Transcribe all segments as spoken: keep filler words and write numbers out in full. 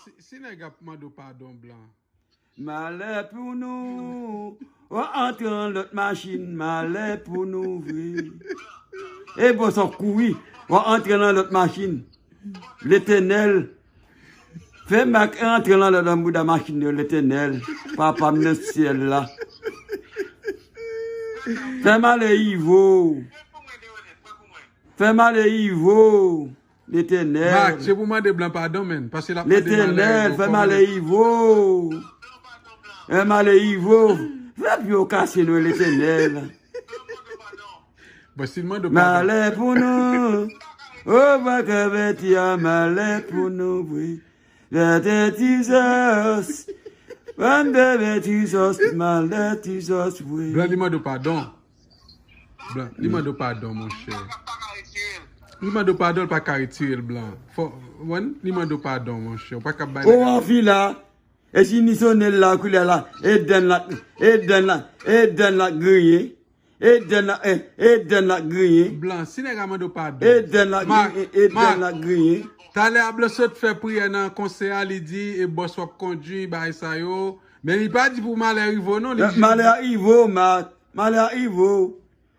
Si, si nèg ap mande w padon, blan. Malè pou nou, w antre nan lòt machin, malè pou nou vre. E bòs w ap kouri, w antre nan lòt machin. Letènèl, fè Mak antre nan lòt bouda machin yo, Letènèl, papa m nan syèl la. Fè malè Ivo. Fè malè Ivo. Letènèl. Mak, se pou mande blan padon, menn. Paske l ap mande malè Letènèl, fè malè Ivo. Fè malè Ivo. Fè pye w kase nou, Letènèl. Bon, si l mande w padon. Malè pou nou. O, pa ka vèti a, malè pou nou, wi. Letè Tizòs. Ban de Tizòs, malè Tizòs, wi. Blan, li mande w padon. Blan, li mande w padon, monchè. Li mande w padon, li pa ka retire l, blan. Fò, wen, li mande w padon, monchè. Ou pa ka bay. O, anfi la. E si ni sonel la, koulè la. E dèn la, e dèn la, e dèn la griyen. E dèn la, e, e dèn la griyen. Blan, si nèg la mande w padon. E dèn la griyen, e dèn la griyen. Talè a blan sot fè priyè nan konsè a, li di, e bòs w ap kondui, bagay sa yo. Men li pa di pou malè rive w non, li di. Malè a rive w, Mak. Malè a rive w.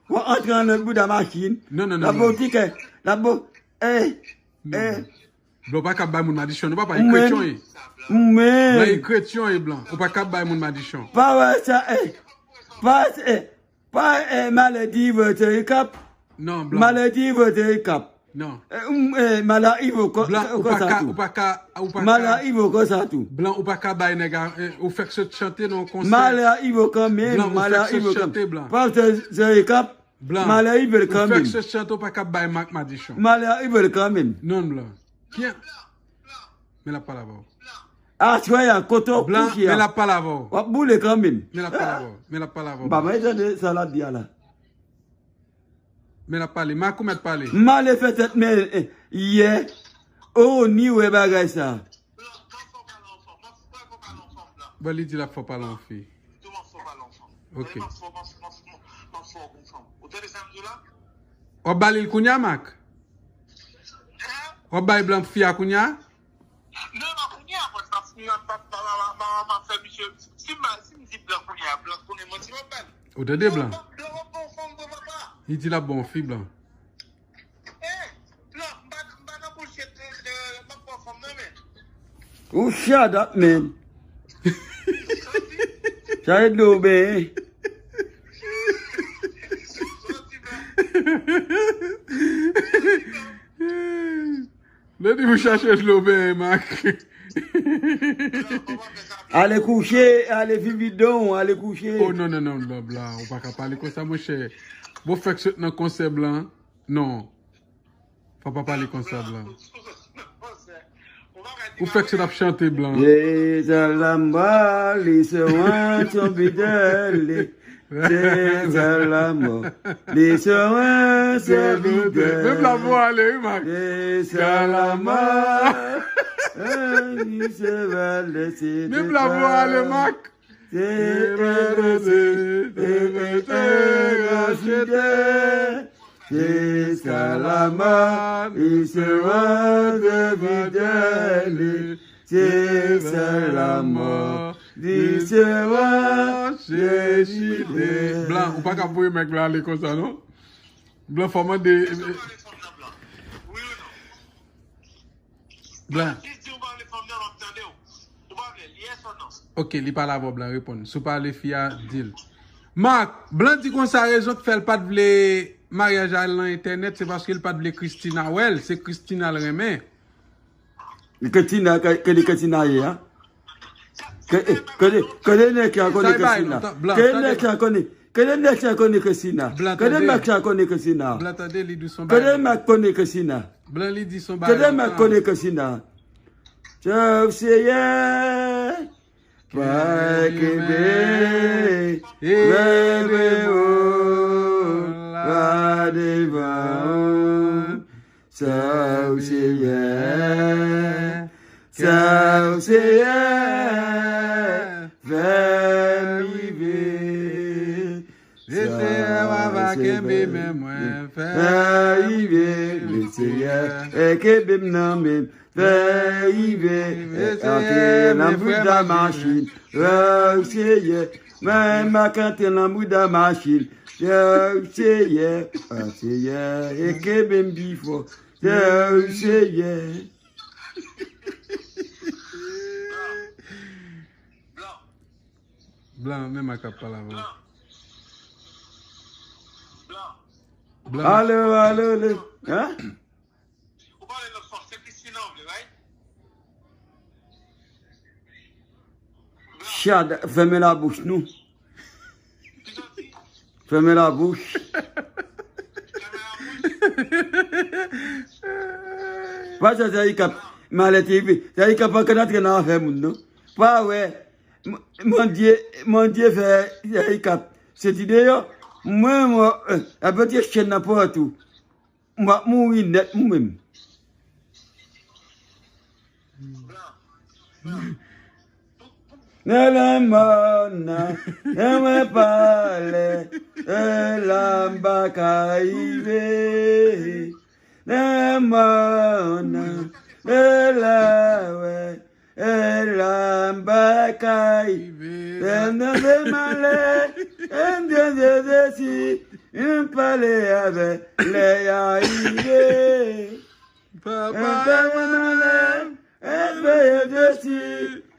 W antre nan lòt bouda machin. Non, non, non. L ap ba w tikè. L ap ba w, eh, eh. Blan, ou pa ka bay moun madisyon, non, papa, e kretyon ye. Ou menm. Blan, e kretyon ye, blan. Ou pa ka bay moun madisyon. Pa wè sa, eh. Pa, eh. Pa, eh, malè di vòtè e kap. Non, blan. Malè di vòtè e kap. Non. Eh, mm, eh, malè a rive w kon, blan, ou pa ka, ou pa ka, ou pa ka. Malè a rive w konsa tou. Blan, ou pa ka bay nèg a, eh, ou fèk sot chante nan yon konsè. Malè a rive w kanmenm, blan, ou fèk sot chante, blan. Pastè Zè e kap. Blan. Malè a rive l kanmenm. Ou fèk sot chante, ou pa ka bay Mak madichon. Malè a rive l kanmenm. Non, blan. Kiyès? Men l ap pale avè w. Aswè a, kote w kouche a. Blan, men l ap pale avè w. W ap boule kanmenm. Men l ap pale avè w. Men l ap pale avè w. M pa mwen tande sa l ap di a la. Men l ap pale. Mak ou mèt pale. M ale fè tèt men, eh, yè. O, ni wè bagay sa. Bon, li di l ap fè w pale yon fi. Ok. W ap ba li l kounye a, Mak? W ap bay blan fi a kounye a? Non, non, kounye a, mwen, m ap, m ap, m ap, m ap, m ap, m ap fè misye. Si m ba, si m di blan kounye a, blan konnen manti m ap ba l. Ou tande blan? Blan, blan, blan, blan, blan, blan. Li di l ap ba w fi, blan. Eh, blan, m pa, m pa nan bullshit, eh, eh, m ap ba w fanm nan, men. Ou shut up, man. Sa e dlo benyen. Lè di pou chache dlo benyen, Mak. Ale kouche, ale vin bidon, ale kouche. Oh, non, non, non, blan, blan, ou pa ka pale konsa, monchè. Bon, fèk sot nan konsè blan. Non. Fò pa pale konsa, blan. Ou fèk sot ap chante, blan. Lisa la mò, li se wan son bidèl. Lisa la mò, li se wan son bidèl. Menm la pou ale, wi, Mak. Lisa la mò, li se wan, li se. Menm la pou ale, Mak. Se pa dose, se pa te rachete. Jiska lanmò, li sera fidèl. Jiska lanmò, li sera fidèl. Blan, ou pa ka voye nèg la ale konsa, non? Blan, fò mande. Blan. Ok, li pale avè w, blan, reponn. Si w pale fi a, di l. Mak, blan di konsa, rezon k fè l pa t vle maryaj a l nan entènèt, se paske l pa t vle Christina wè l, se Christina l renmen. Christina, ke, ke li Christina ye, a? Ke, eh, ke li, ke li nèg ki a konnen Christina. Ke li nèg ki a konnen, ke li nèg ki a konnen Christina. Ke li nèg ki a konnen Christina. Blan tande, li di son bagay. Ke li nèg konnen Christina. Blan li di son bagay. Ke li nèg konnen Christina. Chèf Seyè. Pa kenbe, kenbe ou la devan. Sa ou Seyè, sa ou Seyè, fè m rive. Sa ou Seyè, kenbe men mwen, fè m rive. Le Seyè, kenbe m nan men m. Fè rive, antre nan bouda machin. Wè, Seyè, men Mak antre nan bouda machin. Wè, Seyè, wè, Seyè, e kenbe m pi fò. Wè, Seyè. Blan, men Mak ap pale avè w. Blan. Alo, alo, le, hein? Chad, fèmen labouch nou. Fèmen labouch. Pa sa, sa i kap malè te rive. Sa i kap antre nan afè moun, non. Pa wè. M- Mandye, Mandye fè, fè i kap soti deyò. Mwen, mwen, eh, apre ti chèn nan pran tou. M ap mouri nèt mwen menm. Nan lanmò nan, nan mwen pale, e la m pa ka rive. Nan lanmò nan, e la wè, e la m pa ka rive. Lè m nan se malè, e m te se si, m pale avè, lè y a rive. Papa, malè, e peye desi,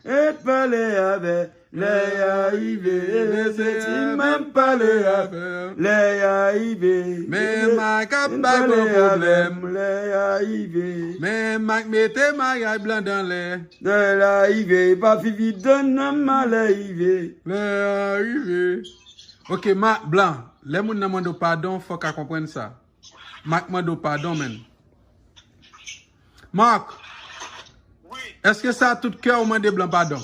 e pale avè, lè y a rive, e se ti m ap pale avè, lè y a rive, men Mak ap bay gwo pwoblèm, lè y a rive, men Mak mete maryaj blan dan lè, lè y a rive, pa fifi donn nan malè rive, lè y a rive. Ok, ma, blan, lè moun nan mande w padon, fò w ka konprann sa. Mak mande w padon, menn. Mak, wi, èske se a tout kè ou mande blan padon?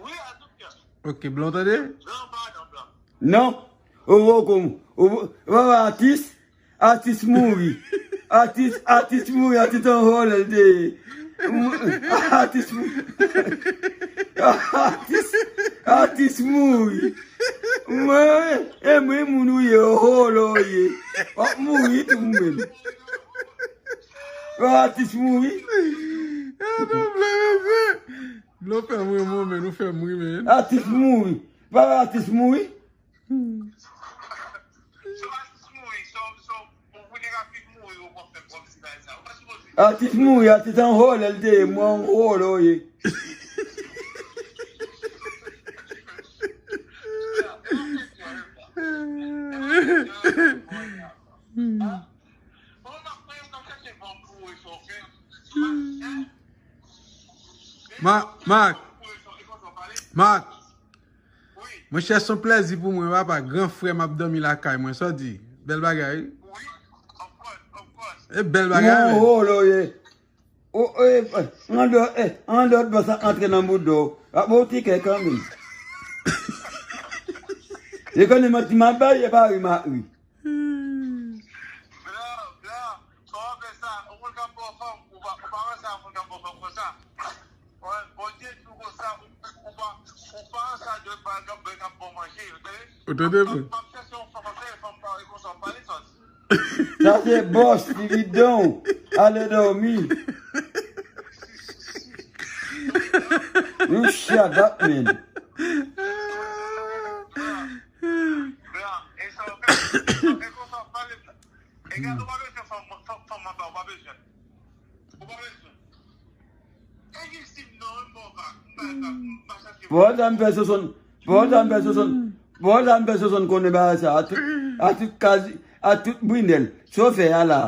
Wi, a tout kè. Ok, blan, w tande? Blan, padon, blan. Non. Ou poko, ou po- ou pa wè atis? Atis mouri. Atis, atis mouri, atis an vòlè l te ye. Atis mou- Atis, atis mouri. Mwen, e mwen moun ou ye, holo w ye. W ap mouri tou mwen. Atis mouri. Blan fè m ri, men nou fè m ri, men. Atis mouri. Pa atis mouri. Atis mouri, atis an vòlè l te ye, mwen an vòlè w ye. Ma, Mak, Mak, monchè, se yon plèzi pou mwen, papa. Gran frè m ap dòmi lakay mwen. Sa w di? Bèl bagay, wi. E bèl bagay, wi. Holo w ye. O, e, e, an dòt, e, an dòt bò sa antre nan bouda w. A, bon, ti kè kanmenm. E konnen manti m ap bay, e pa ri m ap ri. Blan, blan, kòman fè sa? Yon moun k ap ba w fanm, ou pa, ou pa ranse a moun k ap ba w fanm konsa. Bondye di w konsa, ou, ou pa, ou pa ranse a dòt bagay k ap, k ap ba w manje, ou tande? Ou tande, m ap, m ap chèche yon fanm, m ap chèche fanm parèy konsa, w pale sòt. Sa se bòs, ti bidon. Ale dòmi. You shut up, man. Blan, e sa w ka, e konsa w pale. E gade, ou pa bezwen fanm, fanm, fanm anba, ou pa bezwen. Ou pa bezwen. E gen sim non, m ba w bak, m ba w bak, m pa chache. Bon, sa m fè Sosonn, bon, sa m fè Sosonn, bon, sa m fè Sosonn konnen bagay sa, a tout, a tout kazi, a tout brinèl, sofè a la.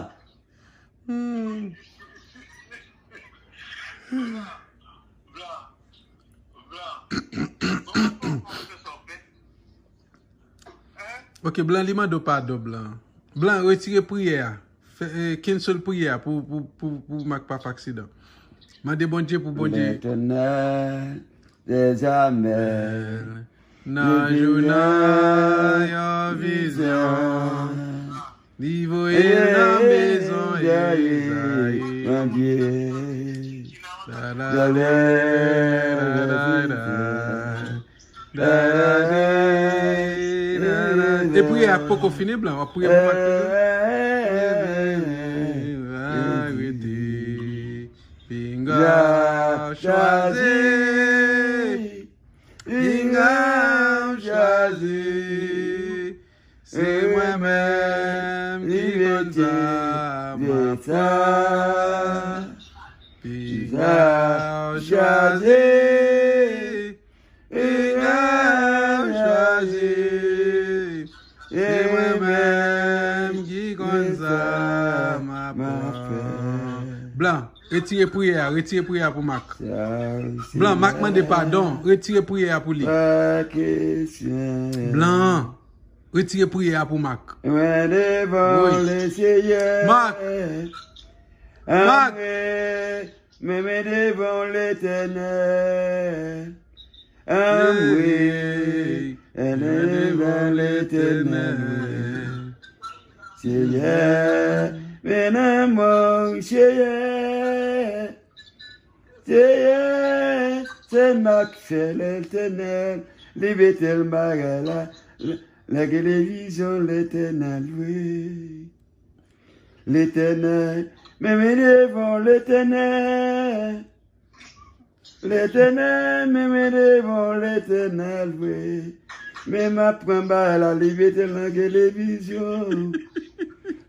Hmm. Blan, blan, blan. Bon, bon, bon, bon, bon, bon. Ok, blan, li mande w padon, blan. Blan, retire priyè a. Fè, eh, cancel priyè a pou, pou, pou, pou Mak pa fè aksidan. Mande Bondye pou Bondye. Letènèl dèzamè, nan jounen yon vizyon, li voye l nan mezon Ezayi. Bondye. E priyè a poko fini, blan. W ap priye pou Mak toujou. Rete. Piga chwazi, piga chwazi, se mwen menm ki konn sa m ap fè. Piga chwazi, piga chwazi, se mwen menm ki konn sa m ap fè. Blan, retire priyè a, retire priyè a pou Mak. Blan, Mak mande padon, retire priyè a pou li. Blan, retire priyè a pou Mak. Mwen devan Mak! Mak! Mwen, mwen devan Letènèl. Amwe, mwen devan Letènèl. Seyè, men nan mwen, Seyè. Seyè, se Mak fè Letènèl. Li mete l bagay la, lage levizyon Letènèl, wi. Letènèl, men mwen devan Letènèl. Letènèl, men mwen devan Letènèl, wi. Men m ap pran bagay la, li mete l nan televizyon.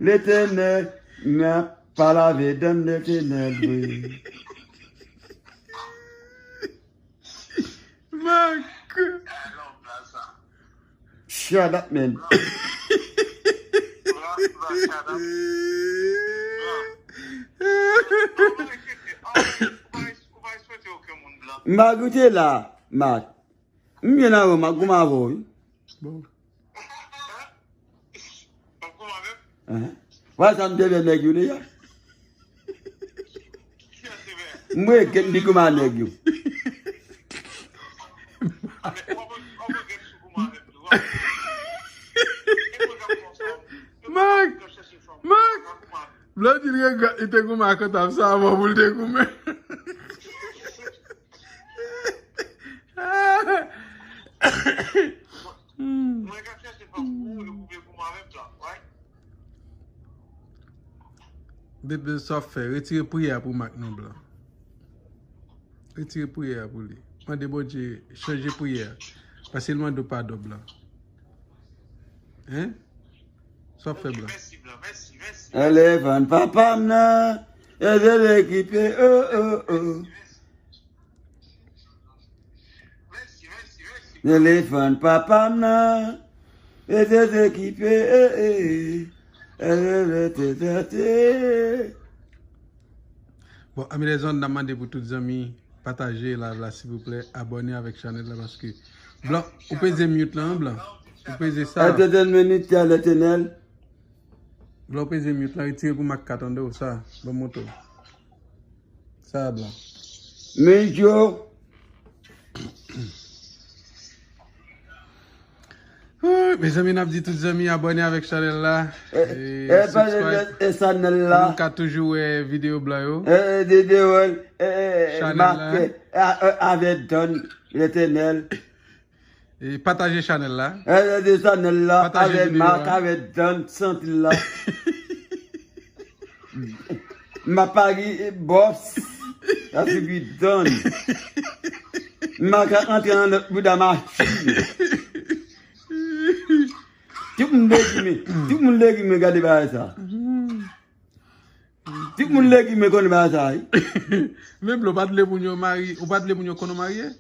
Letènèl, m ap pa lave dan Letènèl, wi. Mak! Shut up, man. M pa goute la, Mak. M byen avè w, m ap goumen avè w, wi. Bon. Wè sa m te fè nèg yo deja. M regrèt m te goumen a nèg yo. Mak! Mak! Blan di l regrèt li te goumen ak Antab sa avan pou l te goumen. Mwen ka chèche fanm pou ou, ou vle pou mwen avè m la, right? Bebe, sa w ap fè? Retire priyè a pou Mak non, Blan. Retire priyè a pou li. Mande Bondye chanje priyè a. Paske l mande w padon, Blan. Hein? Sa w ap fè, Blan? Mèsi, Blan. Mèsi, mèsi. Elefan papa m nan, e de de kipe, oh, oh, oh. Elefan papa m nan, e de de kipe, eh, eh, eh, eh, eh, eh, eh, eh. Bon, ami lèzòm, n ap mande pou tout zanmi pataje live la, silvouplè, abòne avèk chanèl la, paske Blan, ou peze mute la, wi, Blan. Ou peze sa. Entertainment, Letènèl. Blan, ou peze mute la, retire pou Mak ka tande w, sa. Ban m montre w. Sa, Blan. Men yo. Mezanmi, n ap di tout zanmi abòne avèk chanèl la. E, e, e, subscribe e chanèl la. Pou nou ka toujou wè videyo Blan yo. E, e, de, de, e, e, chanèl la. Mak, e, a, e, avèk Don, Letènèl. E pataje chanèl la. E, e, de chanèl la, pataje avèk videyo Mak, a. Avèk Don, santi la. M ap pari, e, bòs. Sa se pi Don. M ap ka antre nan lòt bouda machin. Tout moun legime. Tout moun legime, gade bagay sa. Tout moun legime konn bagay sa, wi. Men Blan, ou pa t vle moun yo mari, ou pa t vle moun yo konn ou marye?